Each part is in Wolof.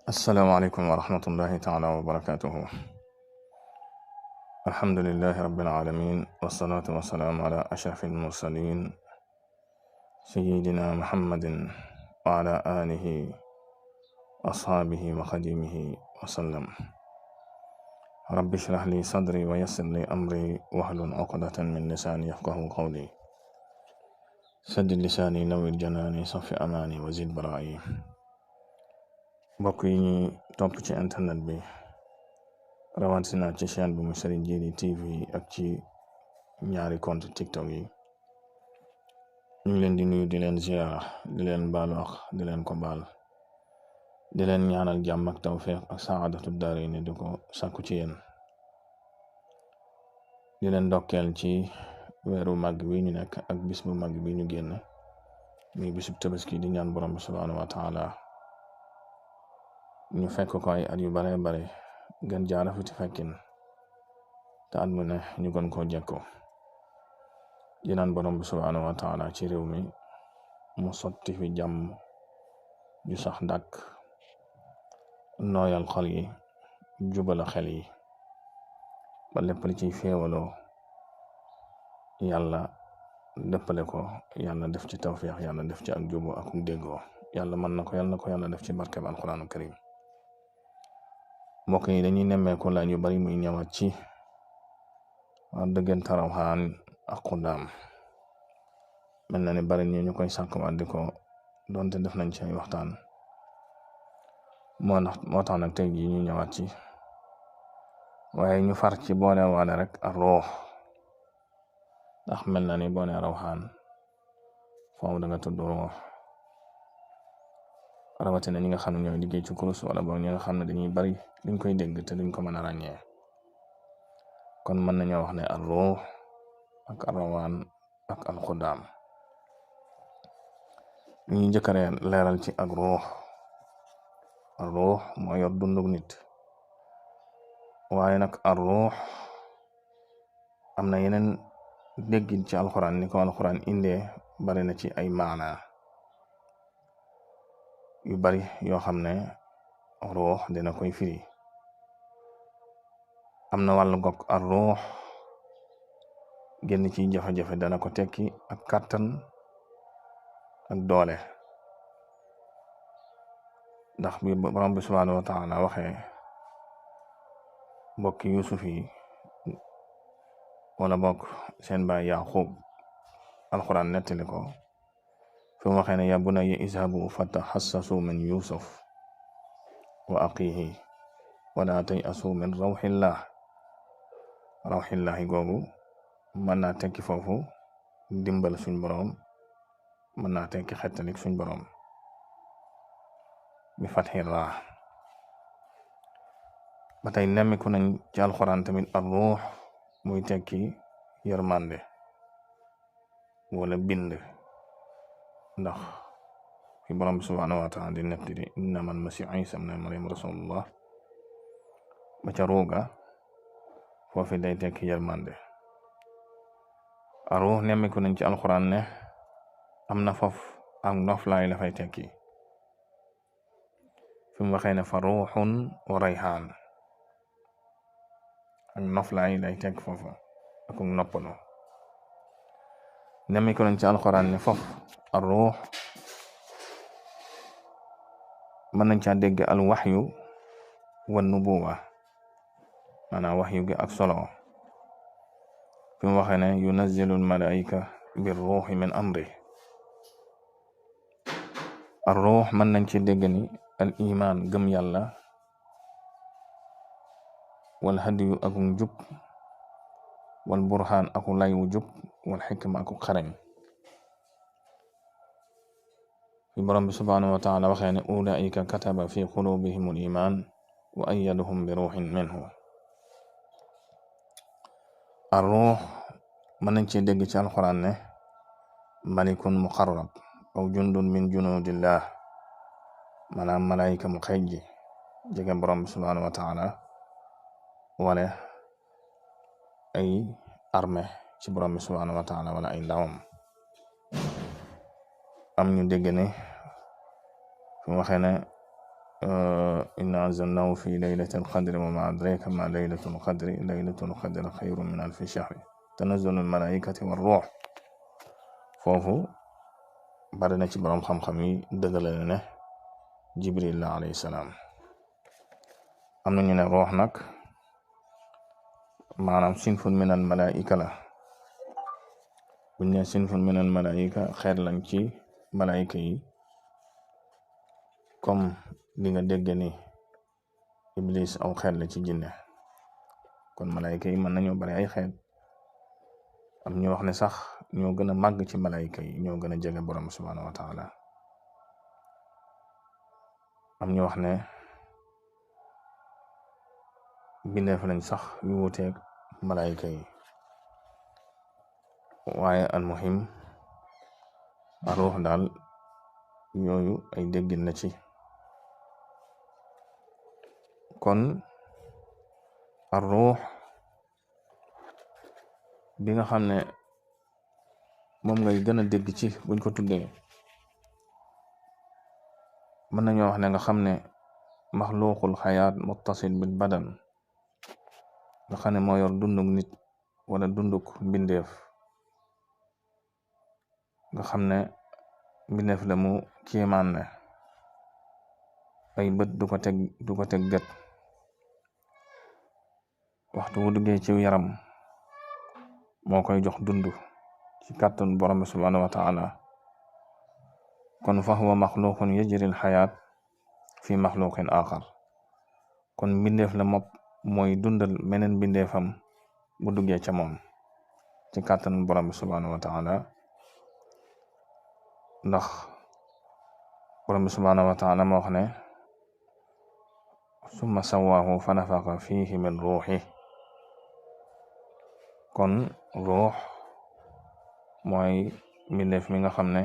السلام عليكم ورحمة الله تعالى وبركاته. الحمد لله رب العالمين، والصلاة والسلام على أشرف المرسلين سيدنا محمد وعلى آله أصحابه وخديمه وسلم. رب اشرح لي صدري ويسر لي أمري واحلل عقدة من لساني يفقه قولي. سدد لساني نوّر جناني صف أماني وزد برائي. mbokk yi ñuy topp ci internet bi rawatina ci chaîne bu mu Serigne Djily TV ak ci ñaari compte TikTok yi, ñu ngi leen di nuyu di leen ziara, di leen baalu ak di leen ko baal, di leen ñaanal jàmm ak tawfeex ak saadatu daarayni di ko sàkku ci yéen, di leen ndokkeel ci weeru màgg wi ñu nekk ak bis bu màgg bi ñu génn muy bisub tabaski, di ñaan borom bi subhanahu wa taala ñu fekk ko ay at yu bare bare gën jaara fi ci fekkin te at mu ne ñu gën koo jekko. di naan borom bi subhanahu wa taala ci réew mi mu sotti fi jàmm ju sax dàkk, nooyal xol yi, jubala xel yi, ba lépp li ciy féewaloo yàlla dëppale ko, yàlla def ci tawfeex, yàlla def ci ak jubo ak déggoo. yàlla mën na ko, yàlla na ko yàlla def ci barkeb alquranu karim. mbokk yi dañuy nemmeeku laaj yu bari muy ñëwaat ci diggante rawxaan ak xuddaam. mel na ni bari ñu koy sàkkwaat di ko donte def nañ ci ay waxtaan. moo tax nag tey jii ñu ñëwaat ci, waaye ñu far ci boole waale rek ak ruux, ndax mel na ni boone rawxaan foofu da nga tudd ruux, rawatina ñi nga xam ne ñooy liggéey ci kurus wala boog ñi nga xam ne dañuy bari liñ koy dégg te duñ ko mën a ràññee. kon mën nañoo wax ne ar ruux ak ar rawaan ak al xuddaam. ñu njëkkare leeral ci ak ruux. ar ruux moo yor dundug nit, waaye nag ar ruux am na yeneen déggin ci alxuraan, ni ko alxuraan indee bari na ci ay maana yu bari yoo xam ne ruux dina koy firi. am na wàllu gog ar ruux génn ci jafe-jafe dana ko tekki ak kàttan ak doole, ndax bi borom bi subhanahu wa taala waxee mbokki yusuf yi wala bokk seen baay yaqub, alxuraan nettali ko fi mu waxee ne ya bunayya izhabu fataxassasu min yusuf wa axiihi wala tayasu min rawxillahi googu mën naa tekki foofu dimbal suñ boroom, mën naa tekki xettalik suñ boroom bi fatxi raa. ba tey nemmiku nañ ci alxuraan tamit ar ruux muy tekki yërmande wala bind, ndax fi borom bi subhanahu wa taala di nettali innama almasihu isa ibn maryam rasulullah ba ca ruuga foofi day tekki yërmande. ar ruux nemmiku nañ ci alxuraan ne am na foofu ak noflaay la fay tekki fi mu waxee ne fa ruuxun wa rayhaan, ak noflaay lay tekk foofu ak noppalu. nemmiku nañ ci alxuraan ne foofu ar ruux mën nañ caa dégg al waxyu wa nubuwa, maanaam waxyu gi ak solo fi mu waxee ne yunazzilu al malaika bir ruuxi min amri. ar ruux mën nañ ci dégg ni al iman gëm yàlla, wal hadiyu aku njub, wal burhaan aku lay wu jub, wal xikma aku xarañ. fi borom bi subhanahu wa taala waxee ne ulaika kataba fi qulubihim al iman wa ayyaduhum bi ruuxin minhu. ar ruux mën nañ ci dégg ci alxuraan ne malikun muqarrab aw jundun min junudillah, maanaam malaayika mu xëej ji jege borom bi subhanahu wa taala, wala ay armée ci borom bi subhanahu wa taala wala ay ndawam. am ñu dégg ne fi mu waxee ne inna anzalnahu fi laylatil qadri wa ma adraka ma laylatul qadri xayrun min alfi shahri tanazzalul malaikati war ruux. foofu bari na ci borom xam-xam yi dëggale ne jibril la alayhi salaam. am na ñu ne ruux nag maanaam sinfun min al malaika la. buñ ne sinfun min al malaika xeet lañ ci malaika yi, comme li nga dégg ni iblis aw xeet la ci jinne. kon malaika yi mën nañoo bari ay xeet. am ñu wax ne sax ñoo gën a màgg ci malaika yi, ñoo gën a jege borom subhanahu wa taala. am ñu wax ne bindeef lañ sax yu wuteeg malaika yi. waaye al muhim ruux daal yooyu ay déggin na ci. kon ar ruux bi nga xam ne moom ngay gën a dégg ci buñ ko tuddee, mën nañoo wax ne nga xam ne maxluuqul xayaat muttasil bil badan, nga xam ne moo yor dunduk nit wala dunduk mbindeef, nga xam ne mbindeef la mu kéemaan ne ay bët du ko teg gët. waxtu wu duggee ci yaram moo koy jox dund ci kàttan borom bi subhanahu wa taala. kon fa huwa maxluqun yajril xayaat fi maxluqin axar. kon mbindeef la mooy dundal meneen mbindeefam bu duggee ca moom ci kàttan borom bi subhanahu wa taala. ndax borom bi subhanahu wa taala moo wax ne summa sawaahu fa nafaxa fihi min ruuxi. kon ruux mooy mbindeef mi nga xam ne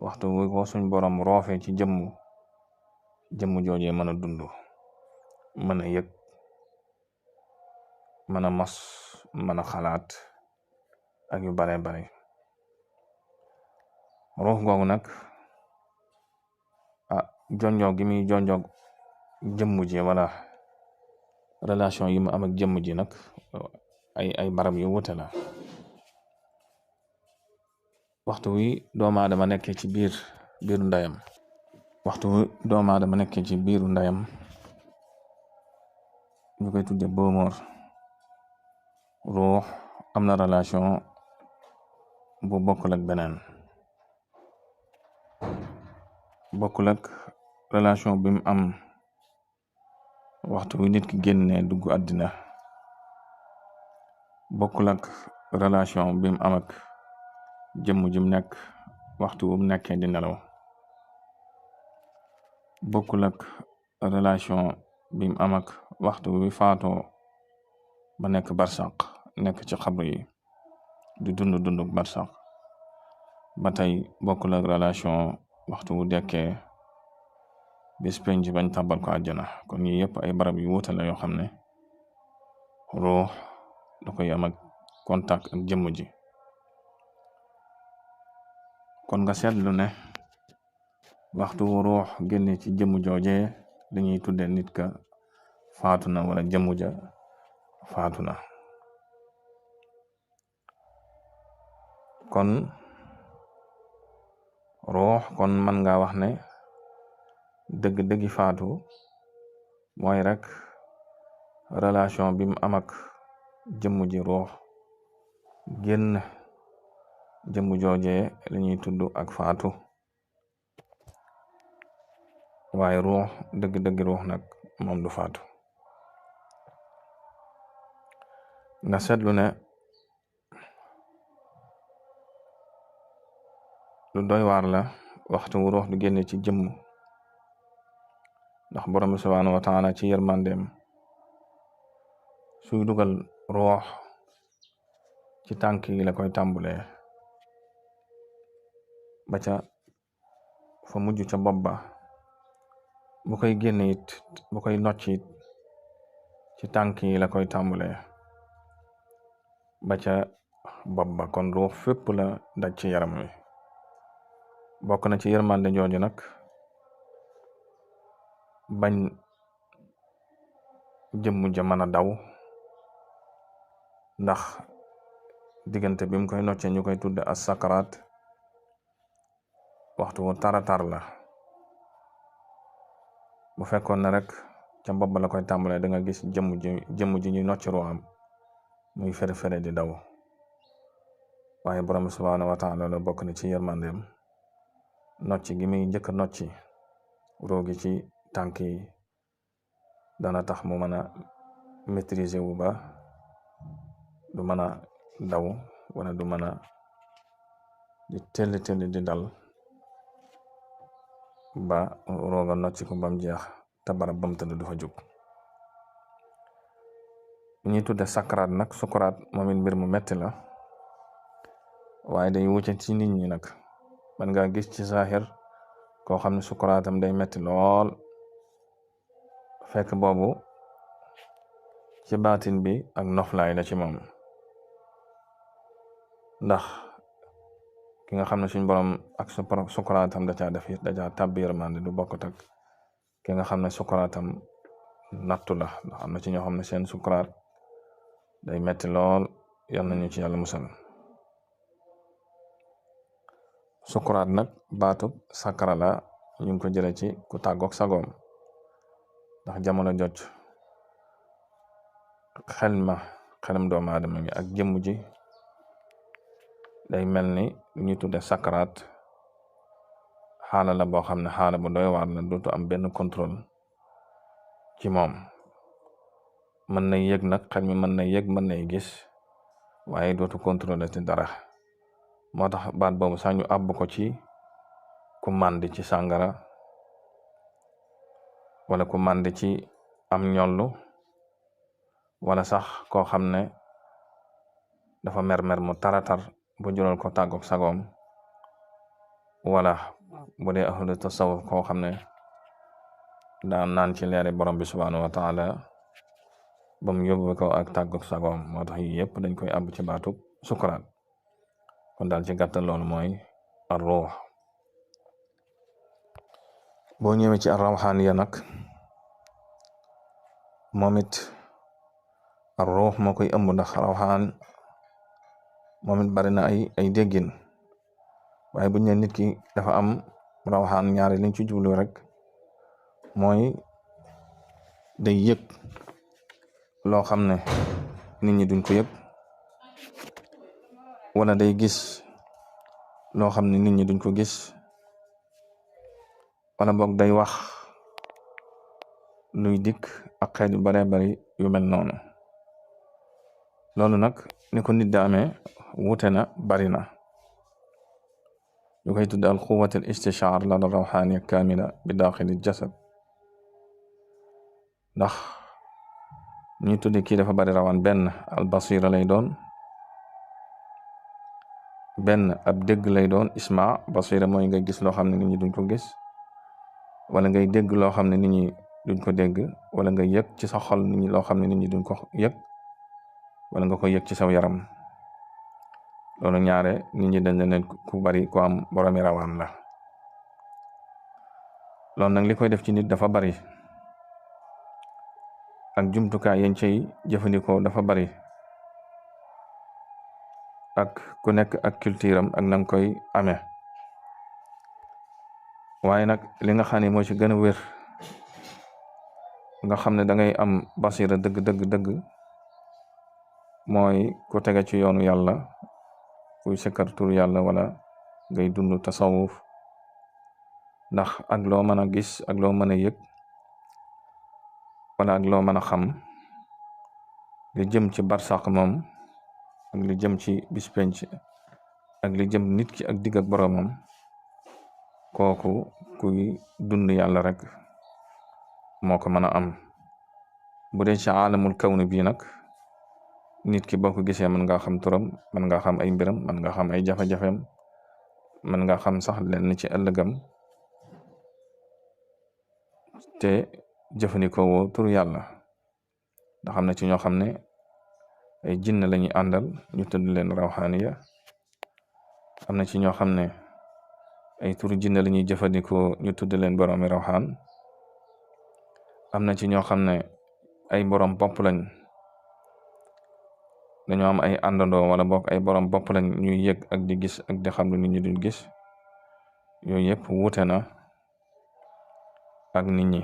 waxtu wu ko suñ borom roofe ci jëmm joojee mën a dund, mën a yëg, mën a mos, mën a xalaat ak yu bare bare. ruux googu nag jonjoog gi muy jonjoog jëmm ji wala relation yi mu am ak jëmm ji nag ay barab yu wute la. waxtu wi doomu aadama nekkee ci biiru ndeyam ñu koy tudde boomoor. ruux am na relation bu bokkul ak beneen, bokkul ak relation bi mu am waxtu wi nit ki génne dugg àddina, bokkul ak relation bi mu am ak jëmm jum nekk waxtu wu mu nekkee di nelaw, bokkul ak relation bi mu am ak waxtu wi faatoo ba nekk barsaq, nekk ci xabru yi di dunduk barsaq. ba tey bokkul ak relation waxtu wu dekkee bis penc bañ tàbbal ko àjjana. kon yi yëpp ay barab yu wuute la yoo xam ne ruux da koy am ak contact ak jëmm ji. kon nga seetlu ne waxtu wu ruux génne ci jëmm joojee dañuy tudde nit ka faatu na wala jëmm ja faatu na. kon ruux kon mën nga wax ne dëgg-dëggi faatu mooy rek relation bi mu am ak jëmm ji ruux génn jëmm joojee lañuy tudd ak faatu. waaye ruux dëgg-dëggi ruux nag moom du faatu. nga seetlu ne lu doy waar la waxtu wu ruux du génne ci jëmm, ndax borom bi subhanahu wa taala ci yërmandeem suy dugal ruux ci tànk yi la koy tàmbulee ba ca fa mujj ca bopp ba. bu koy génne it bu koy nocc it ci tànk yi la koy tàmbulee ba ca bopp ba. kon ruux fépp la daj ci yaram wi. bokk na ci yërmande jooju nag bañ jëmm ja mën a daw, ndax diggante bi mu koy nocce ñu koy tudde as sakaraat waxtu wu taratar la. bu fekkoon ne rek ca bopp la koy tàmbalee da nga gis jëmm ji ñuy nocc ruwaam muy fere di daw, waaye borom subhaanahu wa taala la bokk na ci yërmandeem nocc gi muy njëkk nocci roogi ci tànk yi dana tax mu mën a maîtriser wu ba du mën a daw wala du mën a di telli di dal ba rooga nocci ko bam jeex te barab bam tëdd du fa jóg. ñuy tudde sakaraat nag sukuraat moom it mbir mu metti la, waaye day wucce ci nit ñi nag. man nga gis ci saaxir koo xam ne sukuraatam day metti lool, fekk boobu ci baatin bi ak noflaay la ci moom. ndax ki nga xam ne suñ borom ak sukuraatam da caa tàbbi yërmande du bokkut ak ki nga xam ne sukuraatam nattu la. ndax am na ci ñoo xam ne seen sukuraat day metti lool, yal nañu ci yàlla musal. sukuraat nag baatub sakara la, ñu ngi ko jële ci ku tàggoog sagoom, ndax jamono jot xelam doomu aadama gi ak jëmm ji day mel ni lu ñuy tudde sakaraat. xaala la boo xam ne xaala bu doy waar la, dootu am benn contrôle ci moom. mën na yëg nag, xel mi mën na yëg, mën nay gis, waaye dootu contrôler ci dara. moo tax baat boobu sax ñu àbb ko ci ku màndi ci sàngara, wala ku màndi ci am ñollu, wala sax koo xam ne dafa mer mu taratar bu jural ko tàggoog sagoom, wala bu dee ahlu tasawuf koo xam ne daan naan ci leeri borom bi subhanahu wa taala ba mu yóbbu ko ak tàggoog sagoom. moo tax yi yëpp dañ koy àbb ci baatub sukuraat. kon daal ci gàttal loolu mooy ar-ruux. boo ñëwee ci ar-rawxaaniya nag moom it ar-ruux moo koy ëmb, ndax rawxaan moom it bari na ay déggin. waaye buñ ne nit ki dafa am rawxaan, ñaari liñ ci jublu rek mooy day yëg loo xam ne nit ñi duñ ko yëg, wala day gis loo xam ne nit ñi duñ ko gis, wala boog day wax luy dikk ak xeet yu baree bari yu mel noonu. loolu nag ni ko nit da amee wuute na, bari na. ñu koy tudde al quwwat al istishaar la rawxaaniya kaamila bi daaxili jasad. ndax ñi tudde kii dafa bari rawaan, benn al basira lay doon, benn ab dégg lay doon. isma basira mooy ngay gis loo xam ne nit ñi duñ ko gis, wala ngay dégg loo xam ne nit ñi duñ ko dégg, wala nga yëg ci sa xol nit ñi loo xam ne nit ñi duñ ko yëg, wala nga ko yëg ci saw yaram. loolu ñaare nit ñi dañ leen ku bari ku am boromi rawaan la. loolu nag li koy def ci nit dafa bari, ak jumtukaay yañ cay jëfandikoo dafa bari, ak ku nekk ak culture am ak nang koy amee. waaye nag li nga xam ne moo ci gën a wér, nga xam ne da ngay am basira dëgg mooy ku tege ci yoonu yàlla, kuy sikkar tur yàlla, wala ngay dund tasawuf. ndax ak loo mën a gis, ak loo mën a yëg, wala ak loo mën a xam, li jëm ci barsàq moom, ak li jëm ci bis penc, ak li jëm nit ki ak digg ak boroomam, kooku kuy dund yàlla rek moo ko mën a am. bu dee ci aalamul kawni bii nag, nit ki boo ko gisee mën nga xam turam, mën nga xam ay mbiram, mën nga xam ay jafe-jafeem, mën nga xam sax lenn ci ëllëgam, te jëfandikoo woo tur yàlla. ndax am na ci ñoo xam ne ay jinn lañuy àndal, ñu tudd leen rawxaaniya. am na ci ñoo xam ne ay turu jinn lañuy jëfandikoo, ñu tudd leen boroomi rawxaan. am na ci ñoo xam ne ay borom bopp lañ, dañoo am ay àndandoo wala bokk ay borom bopp lañ ñuy yëg ak di gis ak di xam lu nit ñi duñ gis. yooyu yëpp wuute na ak nit ñi.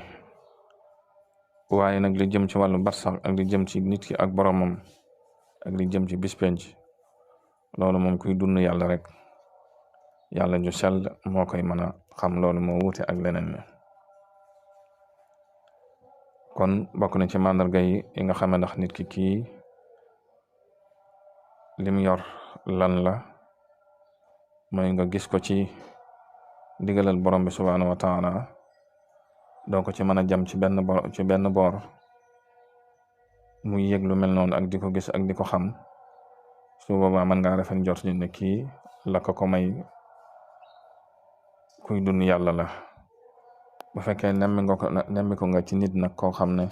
waaye nag li jëm ci wàllu barsax ak li jëm ci nit ki ak boromam ak li jëm ci bis penc, loolu moom kuy dund yàlla rek, yàlla ju sell moo koy mën a xam. loolu moo wuute ak leneen ne. kon bokk na ci màndarga yi nga xam ne ndax nit ki kii lim yor lan la, mooy nga gis ko ci digalal borom bi subhaanahu wa taala, doo ko ci mën a jam ci benn boor muy yëg lu mel noonu ak di ko gis ak di ko xam. su boobaa mën ngaa rafet njort ne kii la ko may kuy dund yàlla la. bu fekkee nemmi ko nga ci nit nag koo xam ne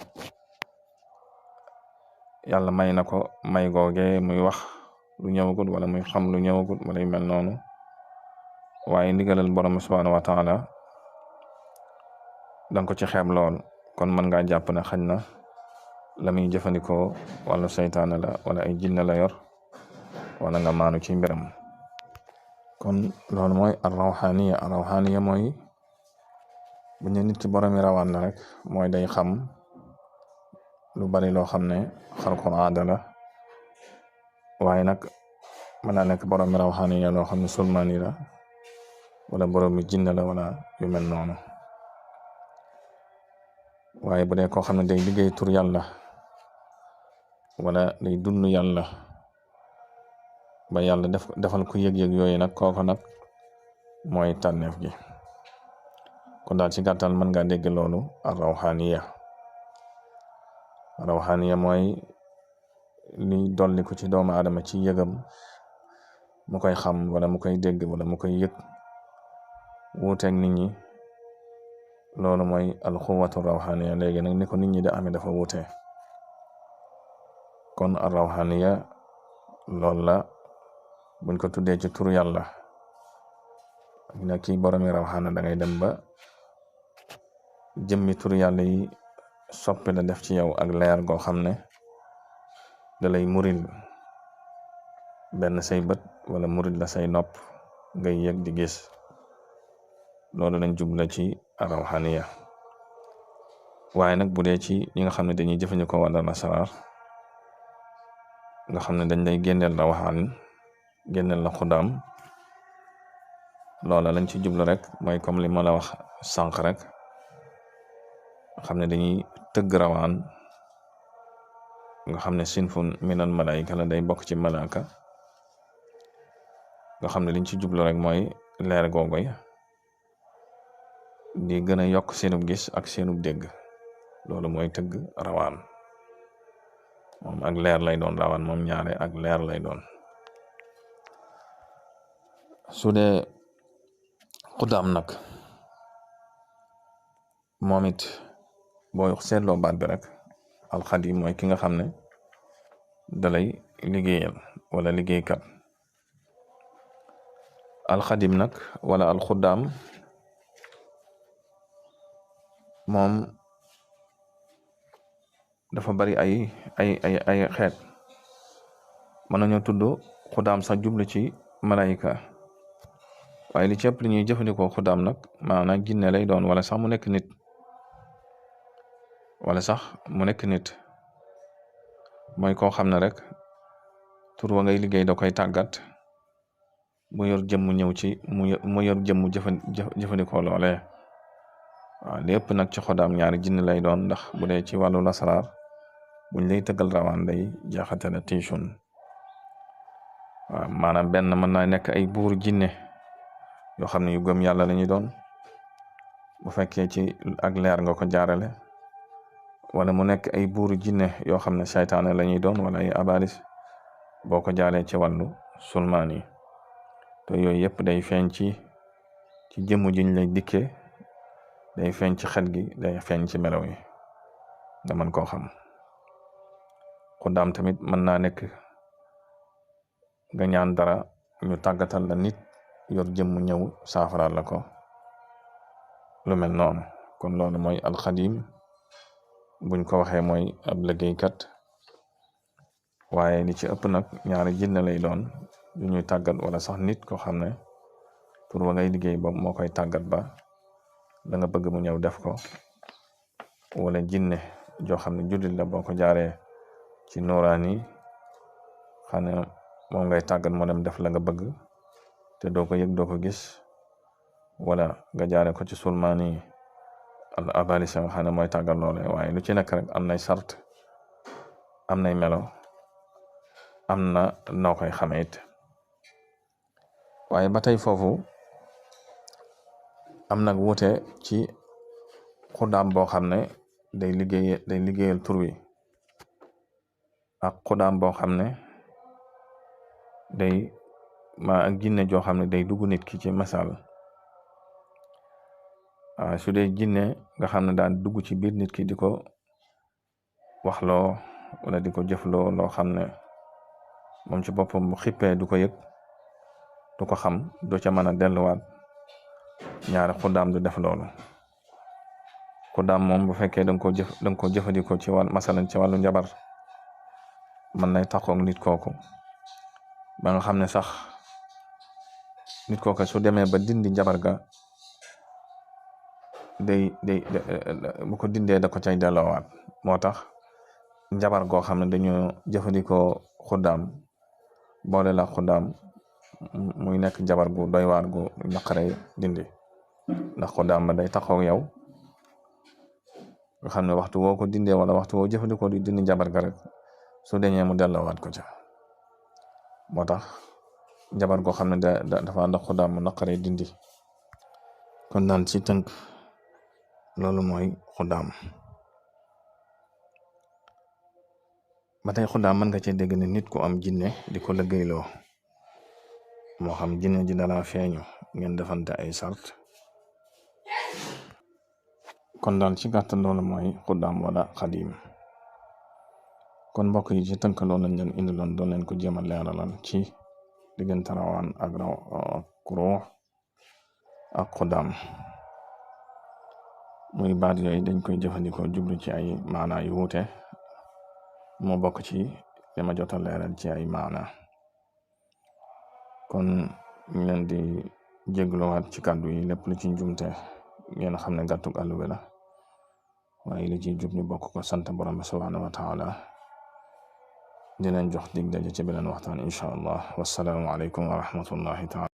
yàlla may na ko may googe muy wax lu ñëwagut wala muy xam lu ñëwagut wala yu mel noonu, waaye ndigalal borom subhanahu wa taala danga ko ci xeeb lool, kon mën ngaa jàpp ne xañ na la muy jëfandikoo wala seytaane la wala ay jinne la yor, wala nga maanu ci mbiram. kon loolu mooy ar-rawxaaniya mooy bu ñu nit ki boromi rawaan la rek, mooy day xam lu bari loo xam ne xarqul aada la, waaye nag mën naa nekk boromi rawxaaniya loo xam ne sulmaani la wala boromi jinne la wala yu mel noonu. waaye bu dee koo xam ne day liggéey tur yàlla wala day dund yàlla ba yàlla defal ko yëg-yëg yooyu nag, kooko nag mooy tànneef gi. kon daal ci gàttal mën ngaa dégg loolu rawxaaniya mooy li dolli ko ci doomu aadama ci yëgam, mu koy xam wala mu koy dégg wala mu koy yëg wuuteeg nit ñi. loolu mooy alxuwatu rawxaaniya. léegi nag ni ko nit ñi da amee dafa wuute. kon rawxaaniya loolu la buñ ko tuddee ci turu yàlla ak nag kii boromi rawxaana, da ngay dem ba jëmmi turu yàlla yi soppi la def ci yow ak leer goo xam ne da lay muril benn say bët wala muril la say nopp ngay yëg di gis. loolu lañ jubla ci rawxaaniya. waaye nag bu dee ci ñi nga xam ne dañuy jëfandikoo wàllu lasaraar, nga xam ne dañ lay génneel rawxaan, génneel la xudaam, loola lañ ci jublu rek mooy comme li ma la wax sànq rek, xam ne dañuy tëgg rawaan, nga xam ne sinfun minal malaayika la, day bokk ci malaaka, nga xam ne liñ ci jublu rek mooy leer googoy di gën a yokk seenub gis ak seenub dégg. loolu mooy tëgg rawaan, moom ak leer lay doon. rawaan moom ñaare ak leer lay doon. su dee xudaam nag, moom it boo seetloo baat bi rek, alxadim mooy ki nga xam ne dalay liggéeyal wala liggéeykat. alxadim nag wala alxudaam moom dafa bari ay xeet. mën nañoo tudd xudaam sax jublu ci malaayika, waaye li ci ëpp li ñuy jëfandikoo xudaam nag maanaam jinne lay doon, wala sax mu nekk nit, mooy koo xam ne rek tur wa ngay liggéey da koy tàggat mu yor jëmm ñëw ci mu yor jëmm jëfandikoo loolee. waaw lépp nag ci xudaam ñaari jinne lay doon, ndax bu dee ci wàllu lasaraar buñ lay tëggal rawaan day jaxatale tiisun. waaw maanaam benn mën naa nekk ay buur jinne yoo xam ne yu gëm yàlla la ñuy doon, bu fekkee ci ak leer nga ko jaarale, wala mu nekk ay buuru jinne yoo xam ne saytaane la ñuy doon, wala ay abalis boo ko jaalee ci wàllu sulmaan yi. te yooyu yëpp day feeñ ci jëmmu jiñ lay dikkee, day feeñ ci xet gi, day feeñ ci melaw yi, nga mën koo xam. xudaam tamit mën naa nekk nga ñaan dara ñu tàggatal la nit yor jëmm ñëw saafaraal la ko, lu mel noonu. kon loolu mooy alxadim buñ ko waxee mooy ab liggéeykat, waaye li ci ëpp nag ñaari jinne lay doon yu ñuy tàggat, wala sax nit koo xam ne pour wa ngay liggéey ba moo koy tàggat ba la nga bëgg mu ñëw def ko, wala jinne joo xam ne jullit la boo ko jaaree ci nooraani xam ne moom ngay tàggat moo dem def la nga bëgg te doo ko yëg doo ko gis, wala nga jaare ko ci sulmaani al abalisa nga xam ne mooy tàggat loole. waaye lu ci nekk rek am nay sart, am nay melo, am na noo koy xamee it. waaye ba tey foofu am nag wuute ci xudaam boo xam ne day liggéeyal tur wi, ak xudaam boo xam ne day ak jinne joo xam ne day dugg nit ki ci masal. su dee jinne nga xam ne daan dugg ci biir nit ki di ko waxloo wala di ko jëfloo loo xam ne moom ci boppam bu xippee du ko yëg, du ko xam, du ca mën a delluwaat, ñaari xudaam du def loolu. xudaam moom bu fekkee da nga ko jëfandikoo ci wàll masalan ci wàllu njabar, mën nay taxoog nit kooku ba nga xam ne sax nit kooku su demee ba dindi njabar ga bu ko dindee da ko cay delloowaat. moo tax njabar goo xam ne dañoo jëfandikoo xudaam boole la xudaam muy nekk njabar gu doy waar gu naqaree dindi, ndax xudaam ba day taxaw yow nga xam ne waxtu woo ko dindee wala waxtu woo jëfandikoo di dindi njabar ga rek su deñee mu delloowaat ko ca. moo tax njabar goo xam ne dafa ànd ak xudaam mu naqaree dindi. kon daan ci tënk loolu mooy xudaam. ba tey xudaam mën nga cee dégg ne nit ku am jinne di ko liggéeyloo, moo xam jinne ji dala feeñu ngeen defante ay sart. kon daal ci gàttal loolu mooy xudaam wala xadim. kon mbokk yi ci tënk loolu lañ leen indiloon doon leen ko jéem a leeralal ci diggante rawaan ak ruux ak xudaam. muy baat yooyu dañ koy jëfandikoo jublu ci ay maana yu wuute, moo bokk ci li ma jot a leeral ci ay maana. kon ñu leen di jégluwaat ci kàddu yi, lépp lu ci njumte ngeen xam ne gàttug àll bi la, waaye li ci jub ñu bokk ko sant borom bi subhanahu wa taala. di leen jox dig daje ci beneen waxtaan incha allah. wassalaamu aleykum wa rahmatullahi taala.